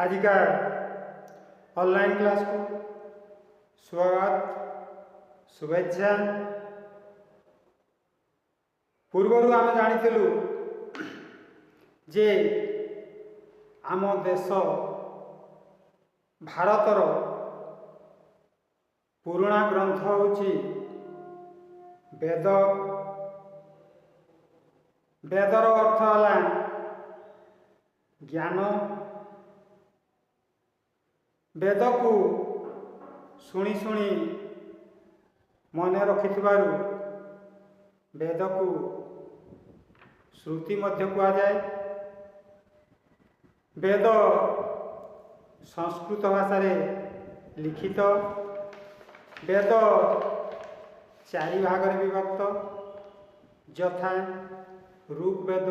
ଆଜିକା ଅନଲାଇନ୍ କ୍ଲାସ୍କୁ ସ୍ୱାଗତ, ଶୁଭେଚ୍ଛା। ପୂର୍ବରୁ ଆମେ ଜାଣିଥିଲୁ ଯେ ଆମ ଦେଶ ଭାରତର ପୁରୁଣା ଗ୍ରନ୍ଥ ହେଉଛି ବେଦ। ବେଦର ଅର୍ଥ ହେଲା ଜ୍ଞାନ। ବେଦକୁ ଶୁଣି ଶୁଣି ମନେ ରଖିଥିବାରୁ ବେଦକୁ ଶ୍ରୁତି ମଧ୍ୟ କୁହାଯାଏ। ବେଦ ସଂସ୍କୃତ ଭାଷାରେ ଲିଖିତ। ବେଦ ଚାରି ଭାଗରେ ବିଭକ୍ତ, ଯଥା ଋଗ୍ବେଦ,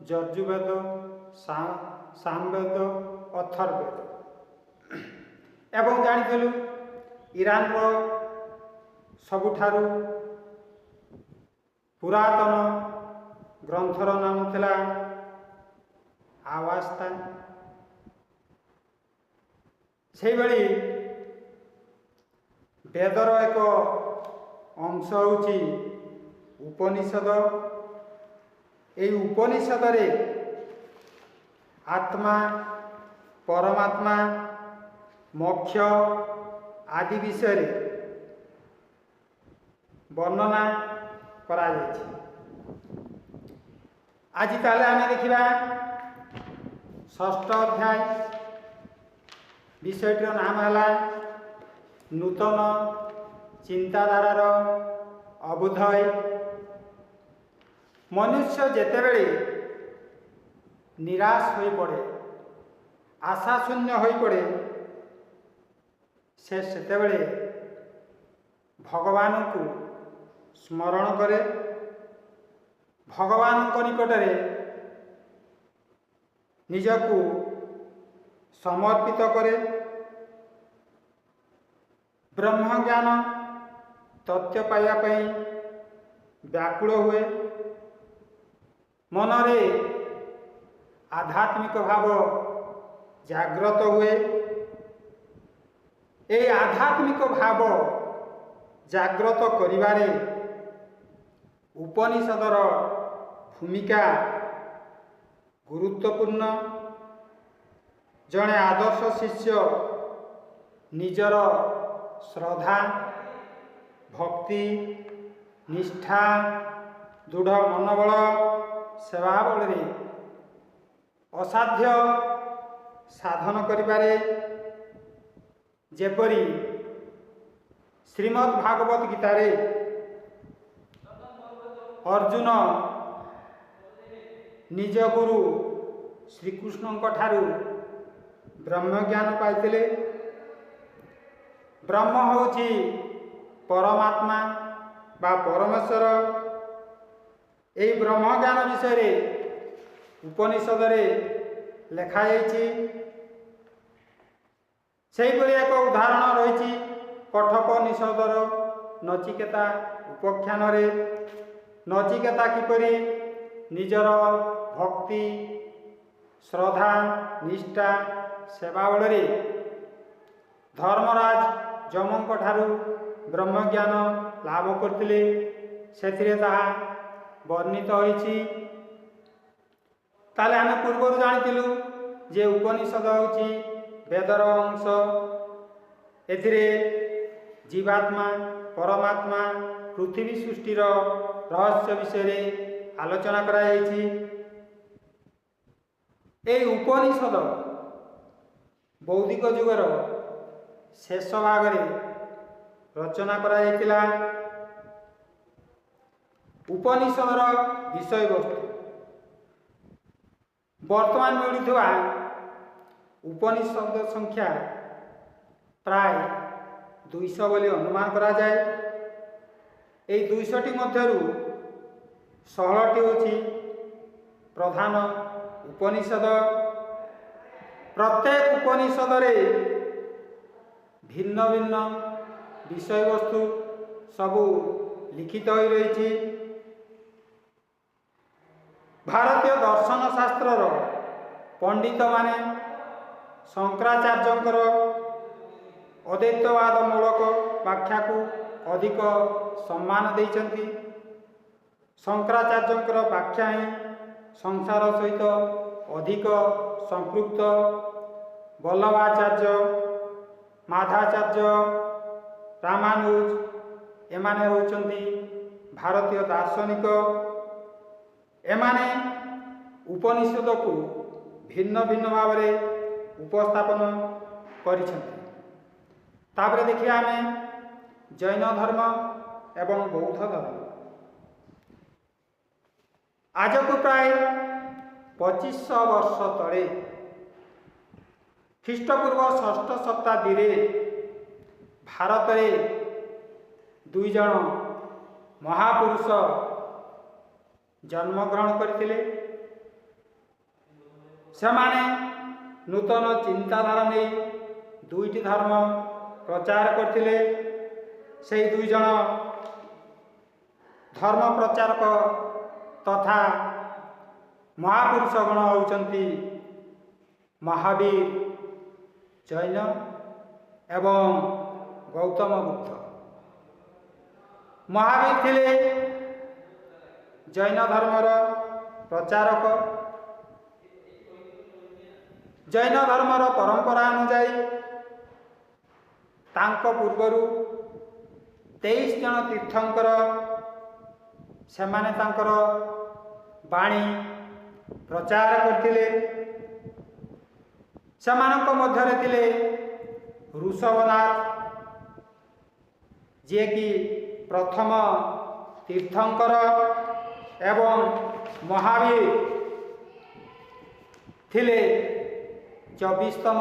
ଯଜୁର୍ବେଦ, ସାମବେଦ, ଅଥର୍ବବେଦ। ଏବଂ ଜାଣିଥିଲୁ ଇରାନର ସବୁଠାରୁ ପୁରାତନ ଗ୍ରନ୍ଥର ନାମ ଥିଲା ଆୱାସ୍ତା। ସେଇଭଳି ବେଦର ଏକ ଅଂଶ ହେଉଛି ଉପନିଷଦ। ଏହି ଉପନିଷଦରେ ଆତ୍ମା, ପରମାତ୍ମା, ମୋକ୍ଷ ଆଦି ବିଷୟରେ ବର୍ଣ୍ଣନା କରାଯାଇଛି। ଆଜି ତାହେଲେ ଆମେ ଦେଖିବା ଷଷ୍ଠ ଅଧ୍ୟାୟ। ବିଷୟଟିର ନାମ ହେଲା ନୂତନ ଚିନ୍ତାଧାରାର ଅଭ୍ୟୁଦୟ। ମନୁଷ୍ୟ ଯେତେବେଳେ ନିରାଶ ହୋଇପଡ଼େ, ଆଶାଶୂନ୍ୟ ହୋଇପଡ଼େ, ସେ ସେତେବେଳେ ଭଗବାନଙ୍କୁ ସ୍ମରଣ କରେ, ଭଗବାନଙ୍କ ନିକଟରେ ନିଜକୁ ସମର୍ପିତ କରେ, ବ୍ରହ୍ମଜ୍ଞାନ ତତ୍ତ୍ୱ ପାଇବା ପାଇଁ ବ୍ୟାକୁଳ ହୁଏ, ମନରେ ଆଧ୍ୟାତ୍ମିକ ଭାବ ଜାଗ୍ରତ ହୁଏ। ଏହି ଆଧ୍ୟାତ୍ମିକ ଭାବ ଜାଗ୍ରତ କରିବାରେ ଉପନିଷଦର ଭୂମିକା ଗୁରୁତ୍ୱପୂର୍ଣ୍ଣ। ଜଣେ ଆଦର୍ଶ ଶିଷ୍ୟ ନିଜର ଶ୍ରଦ୍ଧା, ଭକ୍ତି, ନିଷ୍ଠା, ଦୃଢ଼ ମନୋବଳ, ସେବା ବଳରେ ଅସାଧ୍ୟ ସାଧନ କରିପାରେ। ଯେପରି ଶ୍ରୀମଦ୍ ଭାଗବତ ଗୀତାରେ ଅର୍ଜୁନ ନିଜ ଗୁରୁ ଶ୍ରୀକୃଷ୍ଣଙ୍କ ଠାରୁ ବ୍ରହ୍ମଜ୍ଞାନ ପାଇଥିଲେ। ବ୍ରହ୍ମ ହେଉଛି ପରମାତ୍ମା ବା ପରମେଶ୍ୱର। ଏହି ବ୍ରହ୍ମଜ୍ଞାନ ବିଷୟରେ ଉପନିଷଦରେ ଲେଖାଯାଇଛି। ସେହିପରି ଏକ ଉଦାହରଣ ରହିଛି କଠୋପନିଷଦର ନଚିକେତା ଉପାଖ୍ୟାନରେ। ନଚିକେତା କିପରି ନିଜର ଭକ୍ତି, ଶ୍ରଦ୍ଧା, ନିଷ୍ଠା, ସେବା ବଳରେ ଧର୍ମରାଜ ଯମଙ୍କ ଠାରୁ ବ୍ରହ୍ମଜ୍ଞାନ ଲାଭ କରିଥିଲେ, ସେଥିରେ ତାହା ବର୍ଣ୍ଣିତ ହୋଇଛି। ତାହେଲେ ଆମେ ପୂର୍ବରୁ ଜାଣିଥିଲୁ ଯେ ଉପନିଷଦ ହେଉଛି ବେଦର ଅଂଶ। ଏଥିରେ ଜୀବାତ୍ମା, ପରମାତ୍ମା, ପୃଥିବୀ ସୃଷ୍ଟିର ରହସ୍ୟ ବିଷୟରେ ଆଲୋଚନା କରାଯାଇଛି। ଏହି ଉପନିଷଦ ବୌଦ୍ଧିକ ଯୁଗର ଶେଷ ଭାଗରେ ରଚନା କରାଯାଇଥିଲା। ଉପନିଷଦର ବିଷୟବସ୍ତୁ: ବର୍ତ୍ତମାନ ମିଳୁଥିବା ଉପନିଷଦ ସଂଖ୍ୟା ପ୍ରାୟ 200 ବୋଲି ଅନୁମାନ କରାଯାଏ। ଏହି 200ଟି ମଧ୍ୟରୁ 16ଟି ହେଉଛି ପ୍ରଧାନ ଉପନିଷଦ। ପ୍ରତ୍ୟେକ ଉପନିଷଦରେ ଭିନ୍ନ ଭିନ୍ନ ବିଷୟବସ୍ତୁ ସବୁ ଲିଖିତ ହୋଇ ରହିଛି। ଭାରତୀୟ ଦର୍ଶନ ଶାସ୍ତ୍ରର ପଣ୍ଡିତମାନେ ଶଙ୍କରାଚାର୍ଯ୍ୟଙ୍କର ଅଦ୍ୱୈତବାଦ ମୂଳକ ବ୍ୟାଖ୍ୟାକୁ ଅଧିକ ସମ୍ମାନ ଦେଇଛନ୍ତି। ଶଙ୍କରାଚାର୍ଯ୍ୟଙ୍କର ବ୍ୟାଖ୍ୟା ହିଁ ସଂସାର ସହିତ ଅଧିକ ସମ୍ପୃକ୍ତ। ବଲ୍ଲଭାଚାର୍ଯ୍ୟ, ମାଧ୍ୱାଚାର୍ଯ୍ୟ, ରାମାନୁଜ ଏମାନେ ହେଉଛନ୍ତି ଭାରତୀୟ ଦାର୍ଶନିକ। ଏମାନେ ଉପନିଷଦକୁ ଭିନ୍ନ ଭିନ୍ନ ଭାବରେ ଉପସ୍ଥାପନ କରିଛନ୍ତି। ତାପରେ ଦେଖିବା ଆମେ ଜୈନ ଧର୍ମ ଏବଂ ବୌଦ୍ଧ ଧର୍ମ। ଆଜକୁ ପ୍ରାୟ 2500 ବର୍ଷ ତଳେ ଖ୍ରୀଷ୍ଟପୂର୍ବ ଷଷ୍ଠ ଶତାବ୍ଦୀରେ ଭାରତରେ ଦୁଇ ଜଣ ମହାପୁରୁଷ ଜନ୍ମଗ୍ରହଣ କରିଥିଲେ। ସେମାନେ ନୂତନ ଚିନ୍ତାଧାରା ନେଇ ଦୁଇଟି ଧର୍ମ ପ୍ରଚାର କରିଥିଲେ। ସେଇ ଦୁଇ ଜଣ ଧର୍ମ ପ୍ରଚାରକ ତଥା ମହାପୁରୁଷଗଣ ହେଉଛନ୍ତି ମହାବୀର ଜୈନ ଏବଂ ଗୌତମ ବୁଦ୍ଧ। ମହାବୀର ଥିଲେ ଜୈନ ଧର୍ମର ପ୍ରଚାରକ। ଜୈନ ଧର୍ମର ପରମ୍ପରା ଅନୁଯାୟୀ ତାଙ୍କ ପୂର୍ବରୁ 23 ଜଣ ତୀର୍ଥଙ୍କର ସେମାନେ ତାଙ୍କର ବାଣୀ ପ୍ରଚାର କରିଥିଲେ। ସେମାନଙ୍କ ମଧ୍ୟରେ ଥିଲେ ଋଷଭନାଥ, ଯିଏକି ପ୍ରଥମ ତୀର୍ଥଙ୍କର, ଏବଂ ମହାବୀର ଥିଲେ 24ତମ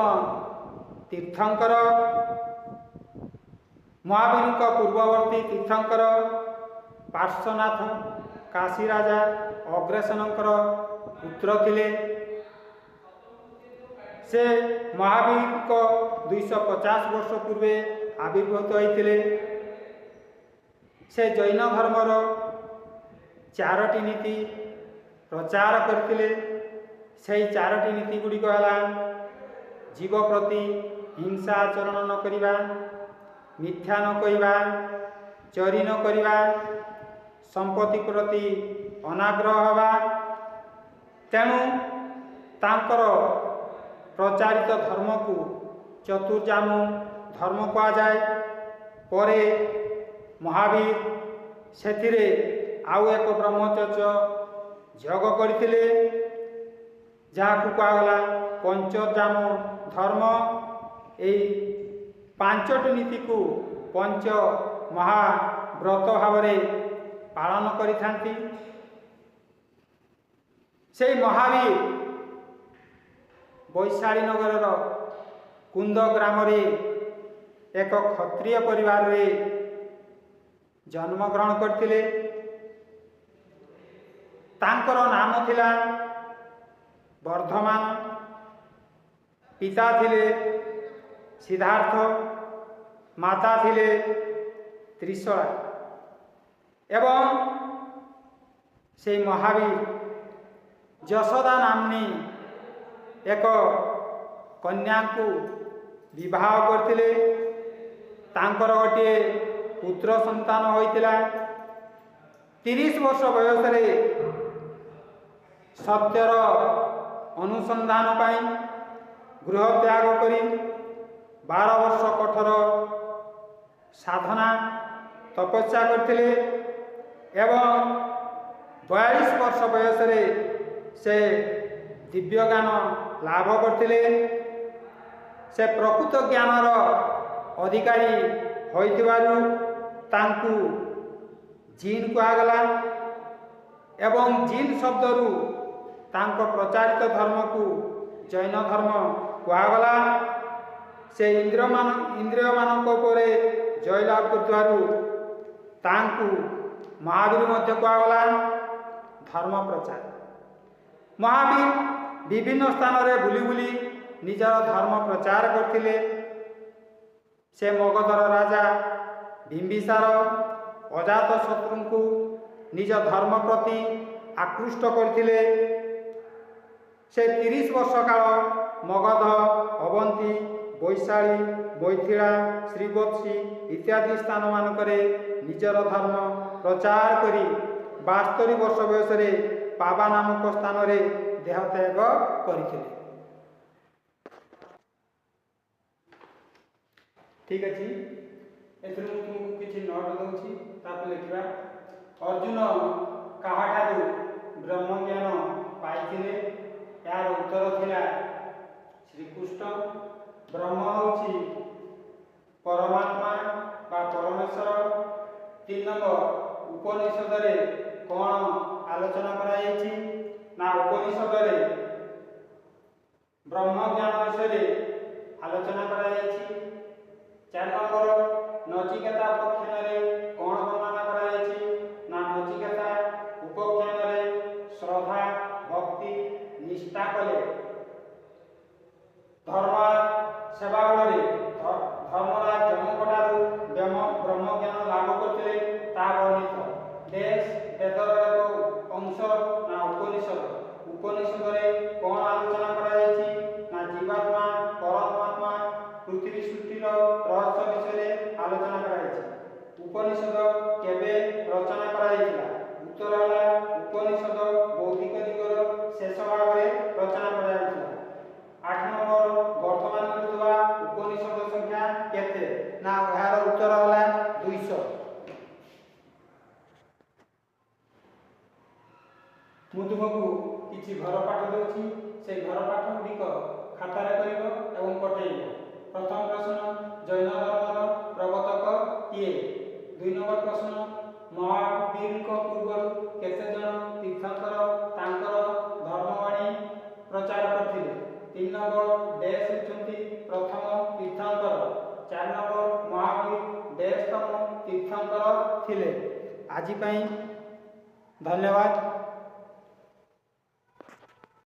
ତୀର୍ଥଙ୍କର। ମହାବୀରଙ୍କ ପୂର୍ବବର୍ତ୍ତୀ ତୀର୍ଥଙ୍କର ପାର୍ଶ୍ୱନାଥ କାଶୀ ରାଜା ଅଗ୍ରସେନଙ୍କର ପୁତ୍ର ଥିଲେ। ସେ ମହାବୀରଙ୍କ 250 ବର୍ଷ ପୂର୍ବେ ଆବିର୍ଭୂତ ହୋଇଥିଲେ। ସେ ଜୈନ ଧର୍ମର ଚାରୋଟି ନୀତି ପ୍ରଚାର କରିଥିଲେ। ସେହି ଚାରୋଟି ନୀତି ଗୁଡ଼ିକ ହେଲା ଜୀବ ପ୍ରତି ହିଂସା ଆଚରଣ ନ କରିବା, ମିଥ୍ୟା ନ କହିବା, ଚୋରି ନ କରିବା, ସମ୍ପତ୍ତି ପ୍ରତି ଅନାଗ୍ରହ ହେବା। ତେଣୁ ତାଙ୍କର ପ୍ରଚାରିତ ଧର୍ମକୁ ଚତୁର୍ଯାମ ଧର୍ମ କୁହାଯାଏ। ପରେ ମହାବୀର ସେଥିରେ ଆଉ ଏକ ବ୍ରହ୍ମଚର୍ଯ୍ୟ ଯୋଗ କରିଥିଲେ, ଯାହାକୁ କୁହାଗଲା ପଞ୍ଚଯାମ ଧର୍ମ। ଏଇ ପାଞ୍ଚଟି ନୀତିକୁ ପଞ୍ଚ ମହାବ୍ରତ ଭାବରେ ପାଳନ କରିଥାନ୍ତି। ସେଇ ମହାବୀର ବୈଶାଳୀ ନଗରର କୁନ୍ଦ ଗ୍ରାମରେ ଏକ କ୍ଷତ୍ରିୟ ପରିବାରରେ ଜନ୍ମଗ୍ରହଣ କରିଥିଲେ। ତାଙ୍କର ନାମ ଥିଲା ବର୍ଦ୍ଧମାନ। ପିତା ଥିଲେ ସିଦ୍ଧାର୍ଥ, ମାତା ଥିଲେ ତ୍ରିଶଳା। ଏବଂ ସେଇ ମହାବୀର ଯଶୋଦା ନାମ୍ନୀ ଏକ କନ୍ୟାଙ୍କୁ ବିବାହ କରିଥିଲେ। ତାଙ୍କର ଗୋଟିଏ ପୁତ୍ର ସନ୍ତାନ ହୋଇଥିଲା। 30 ବର୍ଷ ବୟସରେ ସତ୍ୟର ଅନୁସନ୍ଧାନ ପାଇଁ ଗୃହ ତ୍ୟାଗ କରି 12 ବର୍ଷ କଠୋର ସାଧନା ତପସ୍ୟା କରିଥିଲେ ଏବଂ 42 ବର୍ଷ ବୟସରେ ସେ ଦିବ୍ୟଜ୍ଞାନ ଲାଭ କରିଥିଲେ। ସେ ପ୍ରକୃତ ଜ୍ଞାନର ଅଧିକାରୀ ହୋଇଥିବାରୁ ତାଙ୍କୁ ଜିନ୍ କୁହାଗଲା ଏବଂ ଜିନ୍ ଶବ୍ଦରୁ ତାଙ୍କ ପ୍ରଚାରିତ ଧର୍ମକୁ ଜୈନ ଧର୍ମ କୁହାଗଲା। ସେ ଇନ୍ଦ୍ରିୟମାନଙ୍କ ଉପରେ ଜୟଲାଭ କରୁଥିବାରୁ ତାଙ୍କୁ ମହାବୀର ମଧ୍ୟ କୁହାଗଲା। ଧର୍ମ ପ୍ରଚାର ମହାବୀର ବିଭିନ୍ନ ସ୍ଥାନରେ ବୁଲି ବୁଲି ନିଜର ଧର୍ମ ପ୍ରଚାର କରିଥିଲେ। ସେ ମଗଧର ରାଜା ବିମ୍ବିସାର, ଅଜାତ ଶତ୍ରୁଙ୍କୁ ନିଜ ଧର୍ମ ପ୍ରତି ଆକୃଷ୍ଟ କରିଥିଲେ। ସେ 30 ବର୍ଷ କାଳ ମଗଧ, ଅବନ୍ତୀ, ବୈଶାଳୀ, ମୈଥିଳା, ଶ୍ରୀବତ୍ସୀ ଇତ୍ୟାଦି ସ୍ଥାନମାନଙ୍କରେ ନିଜର ଧର୍ମ ପ୍ରଚାର କରି 72 ବର୍ଷ ବୟସରେ ପାବା ନାମକ ସ୍ଥାନରେ ଦେହତ୍ୟାଗ କରିଥିଲେ। ଠିକ୍ ଅଛି, ଏଥିରୁ ମୁଁ ତୁମକୁ କିଛି ନୋଟ୍ ଦେଉଛି, ତାକୁ ଲେଖିବା। ଅର୍ଜୁନ କାହାଠାରୁ ବ୍ରହ୍ମଜ୍ଞାନ ପାଇଥିଲେ? ଏହାର ଉତ୍ତର ଥିଲା ଶ୍ରୀକୃଷ୍ଣ। ବ୍ରହ୍ମ ହେଉଛି ପରମାତ୍ମା ବା ପରମେଶ୍ୱର। 3 ନମ୍ବର, ଉପନିଷଦରେ କ'ଣ ଆଲୋଚନା କରାଯାଇଛି? ନା, ଉପନିଷଦରେ ବ୍ରହ୍ମଜ୍ଞାନ ବିଷୟରେ ଆଲୋଚନା କରାଯାଇଛି। 4 ନମ୍ବର, ନଚିକେତା ଉପାଖ୍ୟାନରେ କ'ଣ ବର୍ଣ୍ଣନା କରାଯାଇଛି? ନା, ନଚିକେତା ଉପାଖ୍ୟାନରେ ଶ୍ରଦ୍ଧା, ଭକ୍ତି, ନିଷ୍ଠା କଲେ ଧର୍ମ ସେବା ବଳରେ ଧର୍ମରାଜ ଯମଙ୍କଠାରୁ ବ୍ରହ୍ମଜ୍ଞାନ ଲାଭ କରିଥିଲେ, ତାହା ବର୍ଣ୍ଣିତ। ଡେସ୍ ବେଦର ଏକ ଅଂଶ? ନା, ଉପନିଷଦ। ଉପନିଷଦରେ କ'ଣ ଆଲୋଚନା କରାଯାଇଛି? ନା, ଜୀବାତ୍ମା, ପରମାତ୍ମା, ପୃଥିବୀ ସୃଷ୍ଟିର ରହସ୍ୟ ବିଷୟରେ ଆଲୋଚନା କରାଯାଇଛି। ଉପନିଷଦ କେବେ ରଚନା କରାଯାଇଥିଲା? ଉତ୍ତର ହେଲା, ଉପନିଷଦ ବୌଦ୍ଧିକ ଯୁଗର ଶେଷ ଭାଗରେ ରଚନା କରାଯାଇଥିଲା। 8 ନମ୍ବର, ବର୍ତ୍ତମାନ ମିଳୁଥିବା ଉପନିଷଦ ସଂଖ୍ୟା କେତେ? ନା, ଏହାର ଉତ୍ତର ହେଲା 200। ମୁଁ ତୁମକୁ କିଛି ଘର ପାଠ ଦେଉଛି, ସେଇ ଘର ପାଠ ଗୁଡ଼ିକ ଖାତାରେ କରିବ ଏବଂ ପଠେଇବ। ପ୍ରଥମ ପ୍ରଶ୍ନ, ଜୈନ ଧର୍ମର ପ୍ରବର୍ତ୍ତକ କିଏ? 2 ନମ୍ବର ପ୍ରଶ୍ନ, ମହାବୀରଙ୍କ ପୂର୍ବରୁ କେତେ ଜଣ ତୀର୍ଥଙ୍କର ତାଙ୍କର ଧର୍ମବାଣୀ ପ୍ରଚାର କରିଥିଲେ? 3 ନମ୍ବର, ଡେସ୍ ହେଉଛନ୍ତି ପ୍ରଥମ ତୀର୍ଥଙ୍କର। 4 ନମ୍ବର, ମହାବୀର ଡେସ୍ତମ ତୀର୍ଥଙ୍କର ଥିଲେ। ଆଜି ପାଇଁ ଧନ୍ୟବାଦ।